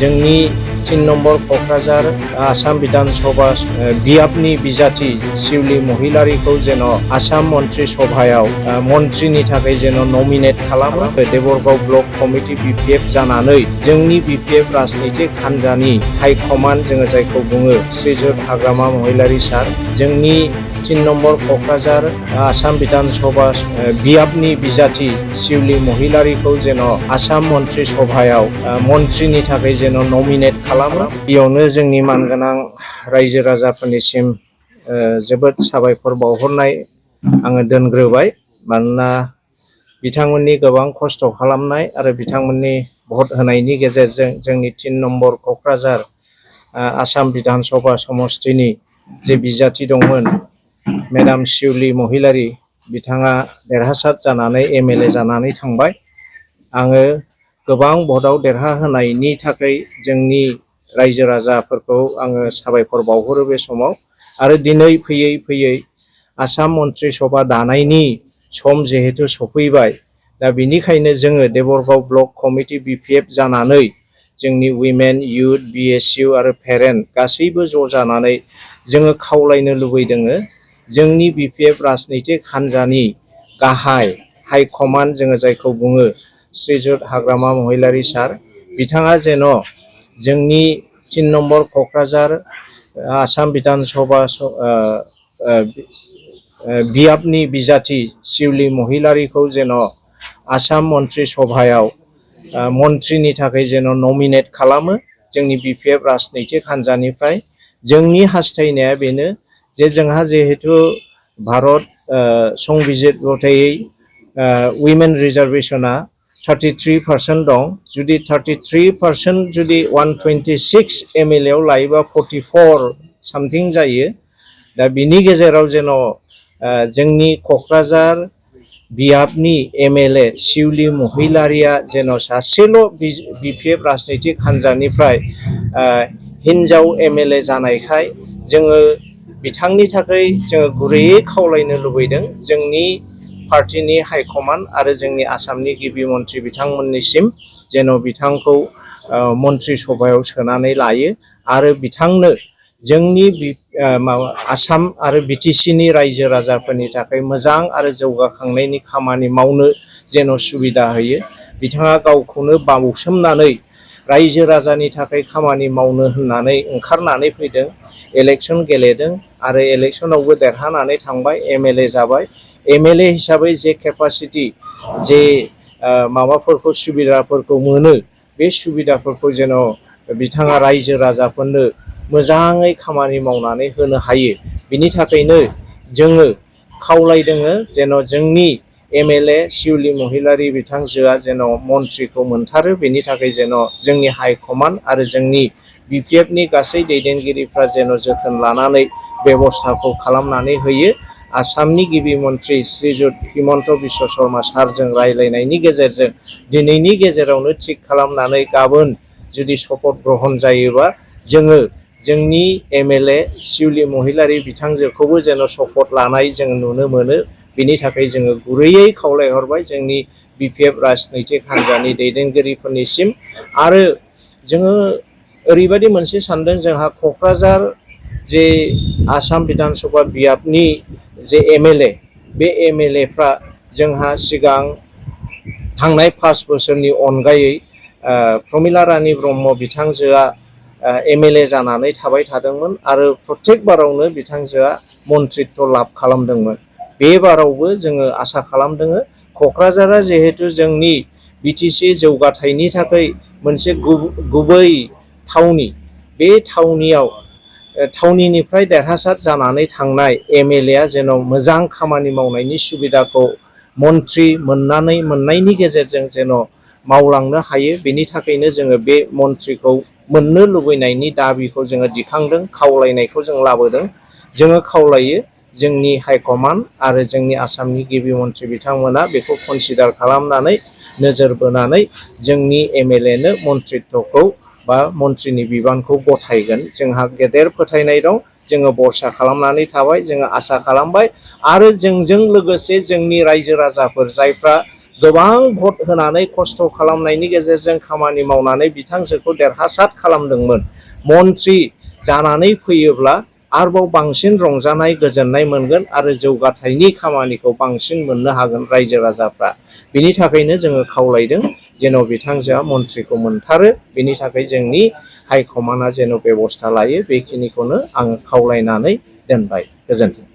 जोंनि 3 नम्बर क'क्राझार आसाम विधानसभा बियाबनि बिजाथि शिवली महिलारिखौ जेन' आसाम मन्त्रि सभायाव मन्त्रिनि थाखाय जेन' नमिनेट खालामो। देबरगाव ब्लक कमिटि बिपिएफ जानानै जोंनि बिपिएफ राजनितिक हान्जानि हाइकमान्ड जोङो जायखौ बुङो श्रीजुत हाग्रामा महिलारि सार, जोंनि 3 नम्बर क'क्राझार आसाम विधानसभा बियाबनि बिजाथि शिवली महिलारिखौ जेन' आसाम मन्त्रि सभायाव मन्त्रिनि थाखाय जेन' नमिनेट खालामो। बेयावनो जोंनि मानगोनां रायजो राजाफोरनिसिम जोबोद साबायखर बावहरनाय आङो दोनग्रोबाय। मानोना बिथांमोननि गोबां खस्थ' खालामनाय आरो बिथांमोननि भट होनायनि गेजेरजों जोंनि 3 नम्बर क'क्राझार आसाम विधानसभा समष्टिनि जे बिजाथि दंमोन मेडाम शिवली महिलारि, बिथाङा देरहासार जानानै एमएलए जानानै थांबाय। आङो गोबां भटआव देरहाहोनायनि थाखाय जोंनि रायजो राजाफोरखौ आङो साबायखर बावहरो बे समाव। आरो दिनै फैयै फैयै आसाम मन्त्रि सभा दानायनि सम जिहेतु सफैबाय, दा बिनिखायनो जोङो देबरगाव ब्लक कमिटि बिपिएफ जानानै जोंनि उइमेन, इउथ, बिएसइउ आरो पेरेन्ट गासैबो ज' जानानै जोङो खावलायनो लुबैदोङो जोंनि बिपिएफ राजनितिक हान्जानि गाहाय हाइकमान्ड जोङो जायखौ बुङो श्रीजुत हाग्रामा महिलारि सार, बिथाङा जेन' जोंनि 3 नम्बर क'क्राझार आसाम विधानसभा बियाबनि बिजाथि शिवली महिलारिखौ जेन' आसाम मन्त्रि सभायाव मन्त्रिनि थाखाय जेन' नमिनेट खालामो जोंनि बिपिएफ राजनितिक हान्जानिफ्राय। जोंनि हास्थायनाया बेनो जे जोंहा जिहेतु भारत संबिजित गथायै उइमेन रिजार्भेसना 33% दं। जुदि 33% जुदि 126 एमएलए आव लायोबा 44 सामथिं जायो। दा बिनि गेजेराव जेन' जोंनि क'क्राझार बियाबनि एमएलए शिवली महिलारिया जेन' सासेल' बिपिएफ राजनितिक हान्जानिफ्राय हिन्जाव एमएलए जानायखाय जोङो बिथांनि थाखाय जोङो गुरैयै खावलायनो लुबैदों जोंनि पार्टिनि हाइकमान्ड आरो जोंनि आसामनि गिबि मन्त्रि बिथांमोननिसिम जेन' बिथांखौ मन्त्रि सभायाव सोनानै लायो आरो बिथांनो जोंनि आसाम आरो बिटिसिनि रायजो राजाफोरनि थाखाय मोजां आरो जौगाखांनायनि खामानि मावनो जेन' सुबिदा होयो। बिथाङा गावखौनो बावसोमनानै रायजो राजानि थाखाय खामानि मावनो होननानै ओंखारनानै फैदों, इलेक्सन गेलेदों आरो इलेक्सनावबो देरहानानै थांबाय, एमएलए जाबाय। एमएलए हिसाबै जे केपासिटि जे माबाफोरखौ सुबिदाफोरखौ मोनो, बे सुबिदाफोरखौ जेन' बिथाङा रायजो राजाफोरनो मोजाङै खामानि मावनानै होनो हायो। बिनि थाखायनो जोङो खावलायदोङो जेन' जोंनि एमएलए शिवली महिलारि बिथांजोआ जेन' मन्त्रिखौ मोनथारो। बेनि थाखाय जेन' जोंनि हाइकमान्ड आरो जोंनि बिपिएफनि गासै दैदेनगिरिफ्रा जेन' जोथोन लानानै बेब'स्थाखौ खालामनानै होयो। आसामनि गिबि मन्त्रि श्रीजुत हिमन्त बिश्व शर्मा सारजों रायज्लायनायनि गेजेरजों दिनैनि गेजेरावनो थिग खालामनानै गाबोन जुदि शपथ ग्रहण जायोबा जोङो जोंनि एमएलए शिवली महिलारि बिथांजोखौबो जेन' शपथ लानाय जों नुनो मोनो। बिनि थाखाय जोङो गुरैयै खावलायहरबाय जोंनि बिपिएफ राजनितिक हान्जानि दैदेनगिरिफोरनिसिम। आरो जोङो ओरैबायदि मोनसे सानदों, जोंहा क'क्राझार जे आसाम विधानसभा बियाबनि जे एमएलए, बे एमएलएफ्रा जोंहा सिगां थांनाय 5 बोसोरनि अनगायै प्रमिला रानी ब्रह्म बिथांजोआ एमएलए जानानै थाबाय थादोंमोन आरो प्रत्येक बारावनो बिथांजोआ मन्त्रित्व लाभ खालामदोंमोन। बे बारावबो जोङो आसा खालामदोङो क'क्राझारा जिहेतु जोंनि बिटिसि जौगाथायनि थाखाय मोनसे गुबै थावनि, बे थावनिनिफ्राय देरहासार जानानै थांनाय एमएलएआ जेन' मोजां खामानि मावनायनि सुबिदाखौ मन्त्रि मोननायनि गेजेरजों जेन' मावलांनो हायो। बेनि थाखायनो जोङो बे मन्त्रिखौ मोननो लुबैनायनि दाबिखौ जोङो दिखांदों, खावलायनायखौ जों लाबोदों। जोङो खावलायो जोंनि हाइकमान्ड आरो जोंनि आसामनि गिबि मन्त्रि बिथांमोना बेखौ कनसिडार खालामनानै नोजोर बोनानै जोंनि एमएलएनो मन्त्रित्वखौ बा मन्त्रिनि बिबानखौ गथायगोन। जोंहा गेदेर फोथायनाय दं, जोङो भरसा खालामनानै थाबाय, जोङो आसा खालामबाय। आरो जोंजों लोगोसे जोंनि रायजो राजाफोर जायफ्रा गोबां भट होनानै खस्थ' खालामनायनि गेजेरजों खामानि मावनानै बिथांजोखौ देरहासार खालामदोंमोन। मन्त्रि जानानै फैयोब्ला आरोबाव बांसिन रंजानाय गोजोननाय मोनगोन आरो जौगाथायनि खामानिखौ बांसिन मोननो हागोन रायजो राजाफ्रा। बिनि थाखायनो जोङो खावलायदों जेन' बिथांजोआ मन्थ्रिखौ मोनथारो। बिनि थाखाय जोंनि हाइकमान्डआ जेन' बेबस्था लायो, बेखिनिखौनो आङो खावलायनानै दोनबाय। गोजोन्थों।